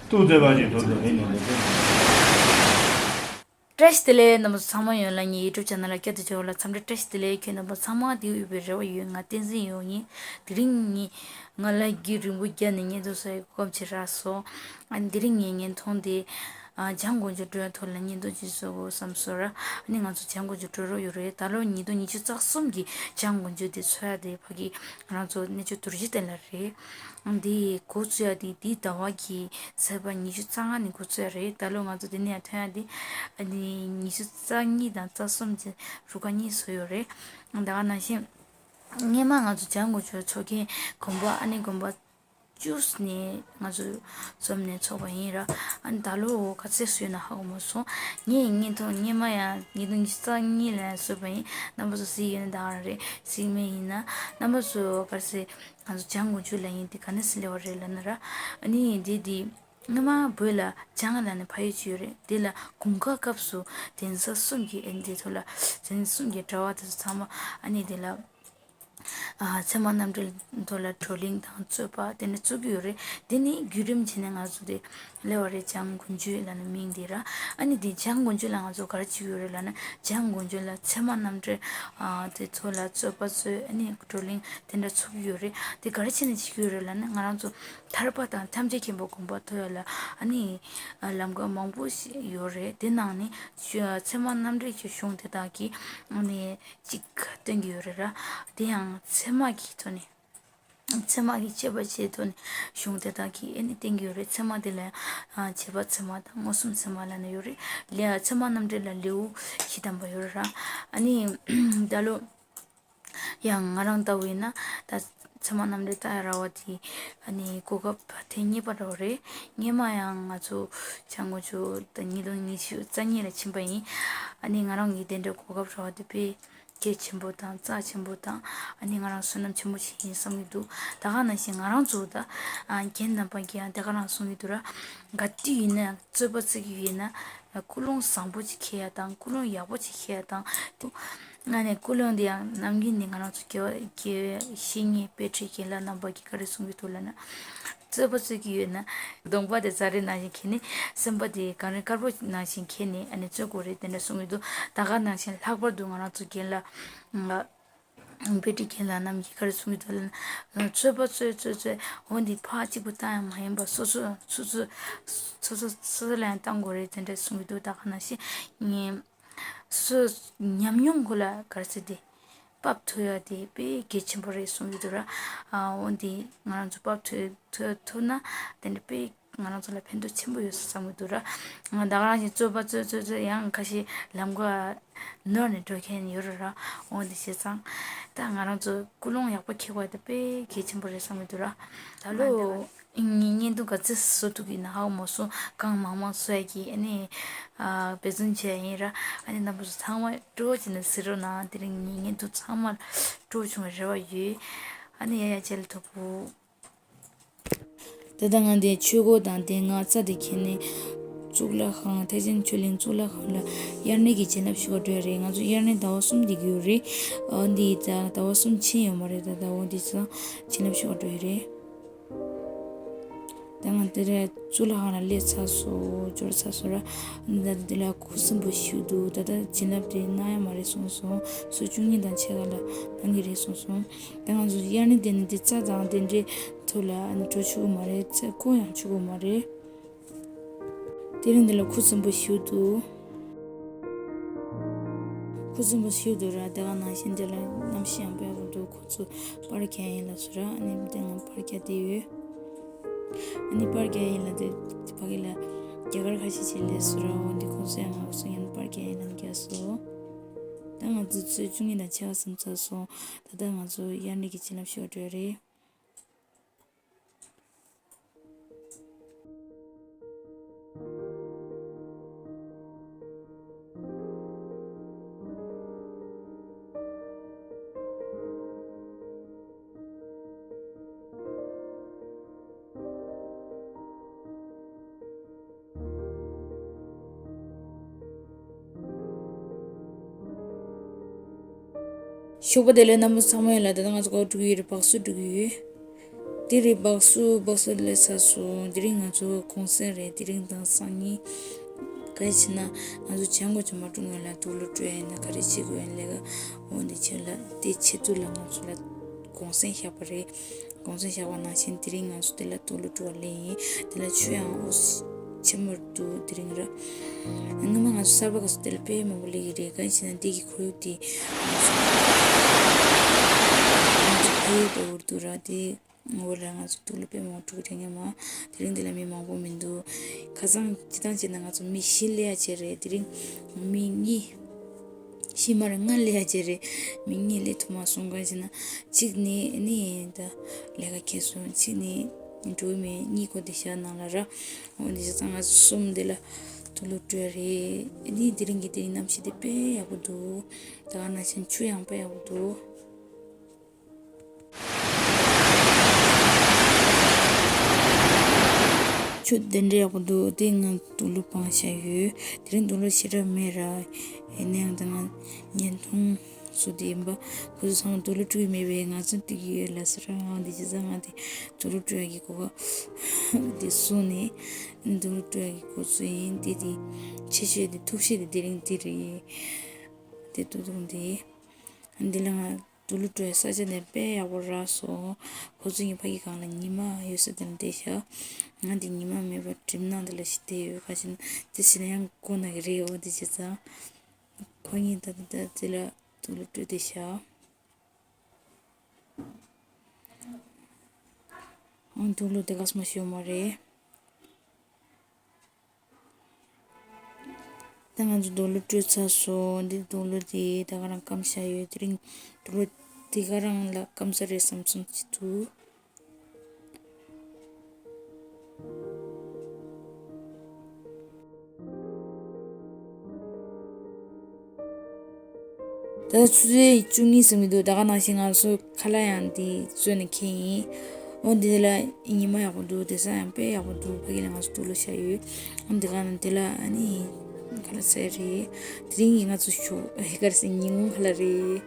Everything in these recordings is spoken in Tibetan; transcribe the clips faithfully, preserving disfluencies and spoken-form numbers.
ཏུ་བདེ་བ་ཅན་དོན་དུ་ལྷན་ནེ་འདི་ལྟར། བཀྲ་ཤིས་བདེ་ལེགས། རྣམ་པ་ཚོ་ཚང་མ་ཡོངས་ལ་ངའི་YouTube channel་ལ་བསྐྱར་དུ་འབྱོར་བ་ལ་འཚམས་འདྲི་བཀྲ་ཤིས་བདེ་ལེགས། ཁྱེད་རྣམ་པ་ཚང་མ་བདེ་པོ་ཡོད་པའི་རེ་བ་ཡོད། ང་བསྟན་འཛིན་ཡོངས་ཡིན། དེ་རིང་ངས་ང་ལ་རྒྱུན་རིང་པོ་བརྒྱབ་ནས་བརྙན་ཐུང་བཟོ་ཡག་གི་གོ་སྐབས་ཅིག་རག་སོང་། ཨ་ནི་དེ་རིང་ངས་བརྙན་ཐུང་འདི་ཨ་འཇང་དགུན་ཆོས་སྒྲོན་ཐོག་ལ་བརྙན་ཐུང་ཅིག་བཟོ་དགོས་བསམ་སོང་ར། ཨ་ནི་ང་ཚོ་འཇང་དགུན་ཆོས་འགྲོ་རོགས་ཡོད་རེད། ད་ལོ་ཉིས་སྟོང་ཉི་ཤུ་རྩ་གསུམ་གྱི་འཇང་དགུན་ཆོས་འདི་འཚོགས་ཡག་དེ་ཕ་གི་ང་རང་ཚོ་གནས་མཆོག་རྡོ་རྗེ་གདན་ལ་རེད། འདི་འགོ་བཙུགས་ཡག་དེ་འདི་ཟླ་བ་གི་ཚེས་པ་ཉི་ཤུ་རྩ་ལྔ་ནས་འགོ་བཙུགས་ཡག་རེད། ད་ལོ་ང་ཚོ་འདི་ནས་ཡར་ཐོན་ཡག་དེ་ཨ་ནི་ཉི་ཤུ་རྩ་གཉིས་དང་རྩ་གསུམ་གྱི་རུ་ཁག་གཉིས་བཟོས་ཡོད་རེད། ད་ག་ནང་བཞིན་སྔོན་མ་ང་ཚོ་འཇང་དགུན་ཆོས་འཚོགས་མཁན་དགོན་པ་ཨ་ནི་དགོན་པ་བཅུ་ནས་ང་ཚོ་འཛོམས་ནས་འཚོགས་པ་ཡིན་ར། ཨ་ནི་ད་ལོ་ག་ཚོད་བཟོས་ན་ཧ་གོ་མ་སོང་། ངས་བརྙན་ཐུང་སྔོན་མ་ཡང་ཉིས་སྟོང་ཉི་ཤུ་རྩ་གཉིས་ལ་བཟོས་པ་ཡིན། རྣམ་པ་ཚོ་གཟིགས་ཡོད་ན་ད་ག་རང་རེད། གཟིགས་མེད་ཡིན་ན་རྣམ་པ་ཚོ་ག་རེ་ཟེར། ང་ཚོ་འཇང་དགུན་ཆོས་ལ་ཡིན་དེ་ག་ནས་སླེབས་པ་རེད་ལབ་ན་ར། ཨ་ནི་འདི་འདི་སྔོན་མ་བོད་ལ་འཇང་ལབ་ནས་ཕ་ཡུལ་ཅིག་ཡོད་རེད། དེ་ལ་དགུན་ཁ་སྐབས་སུ་གདན་ས་གསུམ་གྱི་ཨ་ནི་དེ་ཚོ་ལ་གདན་ས་གསུམ་གྱི་གྲྭ་པ་དེ་ཚོ་ཚང་མ་ཨ་ནི་དེ་ལ་ཨ་ཚད་མ་རྣམ་འགྲེལ་ཐོག་ལ་བགྲོ་གླེང་དང་རྩོད་པ་དེ་འདྲ་བཙུགས་ཀྱི་ཡོད་རེད། དེ་ནི་བརྒྱུད་རིམ་བྱས་ནས་ང་ཚོ་དེ་སླེབས་པ་རེད། འཇང་དགུན་ཆོས་ལབ་ནས་མིང་དེ་ར། ཨ་ནི་དེ་འཇང་དགུན་ཆོས་ལ་ང་ཚོ་ག་རེ་བྱེད་ཀྱི་ཡོད་རེད་ལབ་ན། འཇང་དགུན་ཆོས་ལ་ཚད་མ་རྣམ་འགྲེལ་ཨ་དེ་ཚོ་ལ་རྩོད་པ་རྩོད། ཨ་ནི་བགྲོ་གླེང་དེ་འདྲ་ཚུགས་ཀྱི་ཡོད་རེད། དེ་ག་རེ་བྱས་ནས་བྱེད་ཀྱི་ཡོད་རེད་ལབ་ན། ང་རང་ཚོ་ཐར་པ་དང་ཐམས་ཅད་མཁྱེན་པའི་དགོངས་པ་ཐོབ་ཡག་ལ་ཨ་ནི་ལམ་ཁ་མང་པོ་ཞིག་ཡོད་རེད། དེ་ནང་ནས་ཚད་མ་རྣམ་འགྲེལ་གྱི་གཞུང་དེ་དག་གི་ཨ་ནི་གཅིག་སྟོན་གྱི་ཡོད་རེད་ར། དེ་ཡང་ཚད་མ་གི་ཐོག་ནས། ཚད་མ་གི་དཔྱད་པ་བྱས་ཐོག་ནས་གཞུང་དེ་དག་གི་ཨ་ནི་བསྟན་གྱི་ཡོད་རེད། ཚད་མ་དེ་ལ་ཡང་རྗེས་དཔག་ཚད་མ་དང་མངོན་སུམ་ཚད་མ་ལབ་ནས་ཡོད་རེད། ལེའུ་ཚད་མ་རྣམ་འགྲེལ་ལ་ལེའུ་བཞི་ཐམ་པ་ཡོད་རེད་ར། ཨ་ནི་ད་ལོ་ཡང་ང་རང་ལྟ་བུ་ཡིན་ན་ད་ཚད་མ་རྣམ་འགྲེལ་ལྟ་ཡག་རག་པ་དེ་ཨ་ནི་གོ་སྐབས་ཐེངས་གཉིས་པ་རག་པ་རེད། སྔོན་མ་ཡང་ང་ཚོ་འཇང་དགུན་ཆོས་ད་ཉིས་སྟོང་ཉི་ཤུ་རྩ་གཉིས་ལ་ཕྱིན་པ་ཡིན། ཨ་ནི་ང་རང་གིས་དེ་འདྲའི་གོ་སྐབས་རག་པ་དེ་དཔེ་གལ་ཆེན་པོ་དང་རྩ་ཆེན་པོ་དང་། ཨ་ནི་ང་རང་བསོད་ནམས་ཆེན་པོ་ཞིག་ཡིན་བསམ་གྱི་འདུག། ད་ག་ནང་བཞིན་ང་རང་ཚོ་ད་ཨ་རྒན་རྣམ་པ་གིས་ཡང་དེ་ག་རང་གསུང་གི་འདུག་ར། ག་དུས་ཡིན་ན་རྩོད་པ་རྩོད་ཀྱི་ཡོད་ན་ཀུན་སློང་བཟང་པོ་ཅིག་འཁྱེར་ཡག་དང་ཀུན་སློང་ཡག་པོ་ཅིག་འཁྱེར་ཡག་དང་། ཨ་ནི་ཀུན་སློང་འདི་ཡང་ནམ་རྒྱུན་ནས་ང་རང་ཚོ་དགེ་བ་དགེ་བཤེས་གཉེན་དཔེ་ཁྲིད་མཁན་བླ་རྣམ་པ་གིས་ག་རེ་གསུང་གི་འདུག་ལབ་ན། རྩོད་པ་རྩོད་ཀྱི་ཡོད་ན་གདོང་པ་དེ་ཛ་རེ་ནང་བཞིན་འཁྱེར་ནས། སེམས་པ་དེ་གངས་རི་དཀར་པོ་ནང་བཞིན་འཁྱེར་ནས་ཨ་ནི་རྩོད་དགོས་རེད། དེ་འདྲ་གསུང་གི་འདུག། ད་ག་ནང་བཞིན་ལྷག་པར་དུ་ང་རང་ཚོ་རྒན་ལགས་དཔེ་ཁྲིད་མཁན་བླ་རྣམ་གྱིས་ག་རེ་གསུང་གི་འདུག་ལབ་ན། རྩོད་པ་རྩོད་རྩོད་རྩོད། འོ་འདི་ཕར་གཅིག་པུ་བཏང་ཡག་མ་ཡིན་པར་སོ་སོ་སོ་སོ་སོ་སོ་སོ་ལ་ཡང་བཏང་དགོས་རེད། དེ་འདྲ་གསུང་གི་འདུག། ད་ག་ནང་བཞིན་ངས་སོ་སོ་ཉམས་མྱོང་ཁོ་ལ་ག་རེ་ཟེར་དེ་ཕབ་ཐུབ་ཡག་དེ་དཔེ་གལ་ཆེན་པོ་རེད་གསུང་གི་འདུག་ར། ཨ་འོ་འདི་ང་རང་ཚོ་ཕབ་ཐུབ་ཐུབ་ཐུབ་ན་དེ་འདྲ་དཔེ་ང་རང་ཚོ་ལ་ཕན་ཐོགས་ཆེན་པོ་ཡོད་བསམ་གྱི་འདུག་ར། ང་ད་ག་རང་བཞིན་རྩོད་པ་རྩོད་རྩོད་རྩོད་ཡང་ཁ་ཤས་ལམ་ཀ་ནོར་ནས་འགྲོ་མཁན་ཡོད་རེད་ར། འོ་འདི་བྱས་ཙང་ད་ང་རང་ཚོ་ཀུན་སློང་ཡག་པོ་འཁྱེར་དགོས་དེ་དཔེ་གལ་ཆེན་པོ་རེད་བསམ་གྱི་འདུག་ར། ད་ལོ་ངས་བརྙན་ཐུང་ག་ཚོད་བཟོ་ཐུབ་ཀྱི་ཡིན་ན་ཧ་གོ་མ་སོང་། གང་མང་མང་བཟོ་ཡག་གི་ཨ་ནི་ཨ་འབད་བརྩོན་བྱས་ཡིན་ར། ཨ་ནི་རྣམ་པ་ཚོ་ཚང་མ་སྤྲོ་བོ་བྱས་ནས་གཟིགས་རོགས་གནང་། དེ་རིང་ངའི་བརྙན་ཐུང་ཚང་མར་སྤྲོ་བོ་བྱུང་བའི་རེ་བ་ཡོད། ཨ་ནི་ཡ་ཡ་བྱས་ལ་ཐུག་པོ། ད་ལྟ་ང་འདི་ཆོས་འཁོར་དང་སྡེ་ལྔ་རྩ་དེ་འཁྱེར་ནས་གཙུག་ལག་ཁང་ཐེག་ཆེན་ཆོས་གླིང་གཙུག་ལག་ཁང་ལ་དབྱར་གནས་ཀྱི་བྱིན་རླབས་ཞུ་བར་འགྲོ་ཡ་རེད། ང་ཚོ་དབྱར་གནས་ཟླ་བ་གསུམ་འདི་གི་ཡོད་རེད། ཨ་འདི་ད་ཟླ་བ་གསུམ་ཕྱིན་ཡོད་མ་རེད། ད་ཟླ་བ་འདི་ཚང་བྱིན་རླབས་ཞུ་བར་འགྲོ་ཡ་རེད། ད་ང་འདི་རེད་གཙུག་ལག་ཁང་ལ་སླེབས་ཚར་སོང་། འབྱོར་ཚར་སོང་ར། ཨ་ནི་ད་ལྟ་འདི་ལ་ཁུ་སིམ་པོ་ཞིག་འདུག། ད་ལྟ་བྱིན་རླབས་དེ་གནང་ཡ་མ་རེད་གསུངས་སོང་། ཚོ་བཅུ་གཉིས་དང་ཕྱེད་ཀ་ལ་གནང་གི་རེད་གསུངས་སོང་། ད་ང་ཚོ་དབྱར་གནས་དེ་ནི་འདི་རྩྭ་དང་དེ་འདྲའི་ཐོག་ལ་ཨ་ནི་འགྲོ་ཆོག་གི་མ་རེད། རྩྭ་སྐོར་ཡང་ཆོག་གི་མ་རེད། དེ་རིང་འདི་ལ་ཁུ་སིམ་པོ་ཞིག་འདུག། ཁུ་སིམ་པོ་ཞིག་འདུག་ར། དེ་ག་ནང་བཞིན་འདི་ལ་གནམ་གཤིས་ཡང་དཔེ་ཡག་པོ་འདུག། ཁོ་ཚོ་པར་རྒྱག་ཡིན་ལབ་སོང་ར། ཨ་ནི་དེ་ང་པར་རྒྱག་བསྡད་ཡོད། ཨ་ནི་པར་རྒྱག་ཡིན་ལབ་དེ་ཕ་གི་ལ་རྒྱ་གར་ཁ་ཤས་ཅིག་སླེབས་སོང་ར། འོ་འདི་ཁོང་ཚོ་ཡང་ང་ཚོ་ཡང་པར་རྒྱག་ཡིན་ལབ་རྒྱག་སོང་། ད་ང་ཚོ་ཚོ་བཅུ་གཉིས་དང་ཕྱེད་ཀ་ཟིན་ཚར་སོང་། ད་ལྟ་ང་ཚོ་དབྱར་གནས་ཀྱི་བྱིན་རླབས་ཞུ་བར་འགྲོ་ཡ་རེད། ཞོགས་པ་བདེ་ལེགས། རྣམ་པ་ཚང་མ་ཡིན་ལ། ད་ལྟ་ང་ཚོ་ག་པར་འགྲོ་གི་ཡོད་རེད། བག་གསོ་འགྲོ་གི་ཡོད། དེ་རིང་སྦག་སུ་སྦག་སུ་སླེབས་ཚར་སོང་། དེ་རིང་ང་ཚོ་གུང་སེང་རེད། དེ་རིང་དང་སང་ཉིན། ག་རེ་བྱས་ན་ང་ཚོ་བྱ་དངོས་ཅིག་མ་འགྲོ་སྔོན་ལ་དུག་ལོག་སྤྲོད་ཡ་ཡིན་ན་ག་རེ་བྱེད་དགོས་ཡིན་ལས་ཀ། འོ་འདི་ཆེད་ལ་དེ་ཆེད་དུ་ལ་ང་ཚོ་ལ་གུང་སེང་བཞག་པ་རེད། གུང་སེང་བཞག་པ་ནང་བཞིན་དེ་རིང་ང་ཚོ་དེ་ལ་དུག་ལོག་སྤྲོད་པ་སླེབས་ཡིན། དེ་ལ་ཆུ་ཡང་འོ་ཆེན་མོ་འདུག་དེ་རིང་ར། སྔོན་མ་ང་ཚོ་གསར་པ་ག་ཚོད་དེ་ལ་དཔེ་མང་པོ་སླེབས་ཀྱི་རེད། ག་རེ་བྱས་ན་དེ་གི་ཁོར་ཡུག་དེ་ང་ཚོ་ང་ཚོ་ཕ་ཡུལ་འདྲ་བོ་འདུག་ར། དེ་འོ་ལ་ང་ཚོ་དུག་ལོག་དཔེ་མང་པོ་འགྲོ་གི་རེད། སྔོན་མ་དེ་རིང་དེ་ལ་མི་མང་པོ་མི་འདུག་ཁ་སང་སྤྱིར་བཏང་བྱས་ན་ང་ཚོ་མི་བཞི་སླེབས་ཡ་བྱས་རེད། དེ་རིང་མི་གཉིས། བཞི་མ་རེད། ལྔ་སླེབས་ཡ་བྱས་རེད། མི་གཉིས་སླེབས་ཐུབ་མ་སོང་། ག་རེ་བྱས་ན་གཅིག་ནི་ནི་ད་ལས་ཀ་འཁེལ་སོང་། གཅིག་ནི་འགྲོ་གི་མེད། གཉིས་ཀ་དེ་ཞག་ནང་ལ་ར། འོ་འདི་བྱས་ཙང་ང་ཚོ་གསུམ་འདི་ལ་དུག་ལོག་སྤྲོད་རེད། ཨ་ནི་དེ་རིང་གི་དེ་གནམ་གཤིས་དེ་དཔེ་ཡག་པོ་འདུག་ད་ག་ནང་བཞིན་ཆུ་ཡང་དཔེ་ཡག་པོ་འདུག་ཆུ་དེ་འདྲ་ཡག་པོ་འདུག་དེ་ང་དུག་ལོག་སྤང་བྱས་ཡོད། དེ་རིང་དུག་ལོག་ཞེ་དྲག་མེད་ར། ཡིན་ནའང་ད་ང་བརྙན་ཐུང་བཟོ་དེ་ཡིན་པ། ཁོ་ཚོ་ཚང་མ་དུག་ལོག་སྤྲོད་ཀྱི་མེད་པས་ང་ཚོ་སྤྲོད་ཀྱི་ཡོད་ལབ་ས་ར། འོ་འདི་བྱས་ཙང་ང་དེ་དུག་ལོག་སྤྲོད་ཡག་གི་གོ་སྐབས་དེ་བཟུང་ནས་དུག་ལོག་སྤྲོད་ཡག་གི་འགོ་བཙུགས་ཡིན། དེ་དེ་ཆེ་ཤོས་དེ་ཐུགས་ཤེས་དེ་དེ་རིང་དེ་རེད། དེ་ཏུ་ཏུ་འདི། འདི་ལ་ང་དུག་ལོག་སྤྲོད་ས་ཆ་ནས་དཔེ་ཡག་པོ་རག་སོང་། ཁོ་ཚོ་གཉིས་ཕ་གི་སྒང་ལ་ཉི་མ་ཡོད་ས་དེ་ལ་བསྡད་ཤག་ང་འདི་ཉི་མ་མེད་པར་གྲིབ་ནག་འདི་ལ་ཞིག་བསྡད་ཡོད། ཁ་ཤས་དེ་ཕྱིན་ན་ཡང་ཁོ་ན་གི་རེད། འོ་འདི་བྱས་ཙང་ཁོ་གཉིས་ད་ལྟ་ད་འདི་ལ་དུག་ལོག་སྤྲོད་བསྡད་ཤག་ཨང་དུག་ལོག་དེ་ག་སུ་མ་ཤོད་མ་རེད། ད་ང་ཚོ་དུག་ལོག་སྤྲོད་ཚར་སོང་། འདི་དུག་ལོག་དེ་ད་ག་རང་སྐམ་ཤག་ཡོད། དེ་རིང་དུག་ལོག་དེ་ག་རང་ལ་སྐམ་ས་རེད་བསམ་སོང་ཅི་ཐུག་ད་ཆུ་ཚོད་བཅུ་གཉིས་ཟིན་གྱི་འདུག་ད་ག་ནང་བཞིན་ང་ཚོ་ཁ་ལག་ཡང་འདི་བཟོས་ནས་འཁྱེར་ཡིན། འོ་འདི་ལ་ཉི་མ་ཡག་པོ་འདུག་དེང་སང་ཡང་དཔེ་ཡག་པོ་འདུག་ཕ་གི་ལ་ང་ཚོ་དུག་ལོག་བཞག་ཡོད། འོ་འདི་ག་ནང་དེ་ལ་ཨ་ནི་ཁ་ལག་ཟས་རེད། དེ་རིང་གི་ང་ཚོ་ཞོགས་ཨ་ཧེ་ག་རེ་ཟེར་ཉིན་གུང་ཁ་ལག་རེད།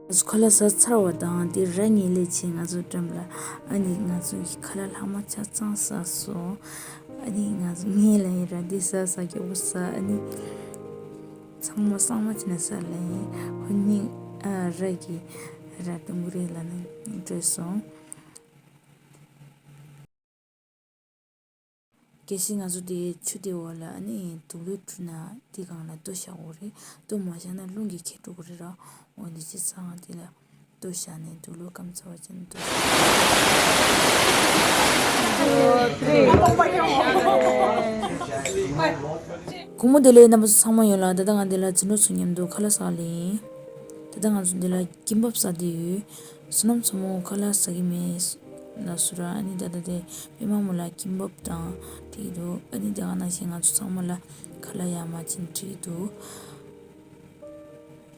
ང་ཚོ་ཁ་ལག་ཟ་ཚར་བ་དང་དེ་ར་ཉིན་ལས་ཕྱིན་ང་ཚོ་འགྲམ་ལ་ཨ་ནི་ང་ཚོ་ཁ་ལག་ལྷག་མ་ཆ་ཚང་ཟ་སོང་། ཨ་ནི་ང་ཚོ་ངའི་ལ་ཡིན་ར་འདི་ཟ་ཟ་སྐྱོ་པོ་ཟ། ཨ་ནི་ཚང་མ་གཙང་མ་བྱས་ནས་ཟ་ལ་ཡིན། ཁོ་གཉིས་ཨ་ར་གི་ར་ཏུང་གུ་རེ་ལ་ནི་བྲོས་སོང་། གལ་སྲིད་ང་ཚོ་དེ་ཆུ་དེ་འོག་ལ་ཨ་ནི་དུག་ལོག་བཀྲུས་ན་དེ་སྒང་ལ་ལྟོ་བཞག་དགོས་རེད། ལྟོ་མ་བཞག་ན་རླུང་གིས་ཁྱེར་འགྲོ་གི་རེད་ར། འོ་འདི་བྱས་ཙང་དེ་ལ་ལྟོ་བཞག་ནས་དུག་ལོག་སྐམ་ཚར་བ་བྱས་ནས་ལྟོ་བཞག་དགོས་མོ་དེ་ལས་རྣམ་པ་ཚོ་ཚང་མ་ཡོད་ལ། ད་ལྟ་ང་འདི་ལ་འཛིན་གྲོགས་ཚོ་མཉམ་དུ་ཁ་ལག་ཟ་ལེ་ཡིན། ད་ལྟ་ང་ཚོ་འདི་ལ་ཀིམ་པབ་ཟ་བསྡད་ཡོད། བསོད་ནམས་མཚོ་མོ་ཁ་ལག་ཟ་གི་མེད་ལབ་སོང་ར། ཨ་ནི་ད་ལྟ་དེ་པད་མ་མོ་ལ་ཀིམ་པབ་དང་སྤྲད་ཀྱི་འདུག་ཨ་ནི་དེ་ག་ནང་བཞིན་ང་ཚོ་ཚང་མ་ལ་ཁ་ལག་ཡར་མར་ཅིག་སྤྲད་ཀྱི་འདུག་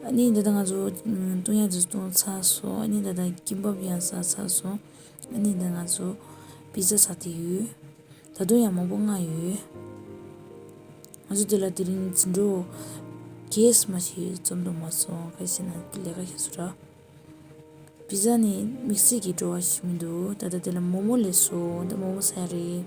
ཨ་ནི་ད་ལྟ་ང་ཚོ་ཨུམ་བཏུང་ཡག་དེ་བཏུང་ཚར་སོང་། ཨ་ནི་ད་ལྟ་ཀིམ་པབ་ཡང་ཟ་ཚར་སོང་། ཨ་ནི་ད་ང་ཚོ་པི་ཛ་ཟ་བསྡད་ཡོད། ད་དུང་ཡང་མང་པོ་མངགས་ཡོད། ང་ཚོ་དེ་ལ་དེ་རིང་འཛིན་གྲོགས་གེ་སི་མ་ཞིག་འཛོམས་འདུག་མ་སོང་། ག་རེ་ཟེར་ན་ལས་ཀ་བྱས་སོང་ར། པི་ཛ་ནི་དམིགས་བསལ་གྱི་བྲོ་བ་ཞིག་མི་འདུག་ད་ལྟ་དེ་ལ་མོག་མོག་སླེབས་སོང་། ད་མོག་མོག་ཟ་ཡ་རེད།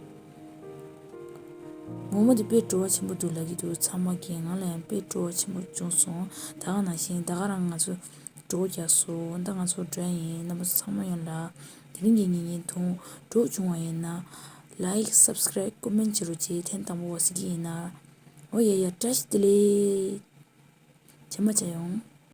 མོག་མོག་དེ་དཔེ་བྲོ་བ་ཆེན་པོ་འདུག་ལབ་ཀྱི་འདུག་ཚང་མ་གིས། ང་ལ་ཡང་དཔེ་བྲོ་བ་ཆེན་པོ་བྱུང་སོང་། ད་ག་ནང་བཞིན་ད་ག་རང་ང་ཚོ་གྲོགས་རྒྱག་སོང་། ད་ང་ཚོ་འགྲོ་ཡ་ཡིན། རྣམ་པ་ཚོ་ཚང་མ་ཡོང་ལ། དེ་རིང་གི་ཉིན་ཉིན་ཐུང་གྲོགས་བྱུང་བ་ཡིན་ན། ལའིཀ་སབ་སི་ཀ་རའིབ་ཀོ་མེན་བྱེད་རོགས་བྱེད། ཐེངས་དང་པོ་བ་ཟེར་གྱི་ཡིན་ན། འོ་ཡ་ཡ་བཀྲ་ཤིས་བདེ་ལེགས། རྗེས་མ་མཇལ་ཡོང་།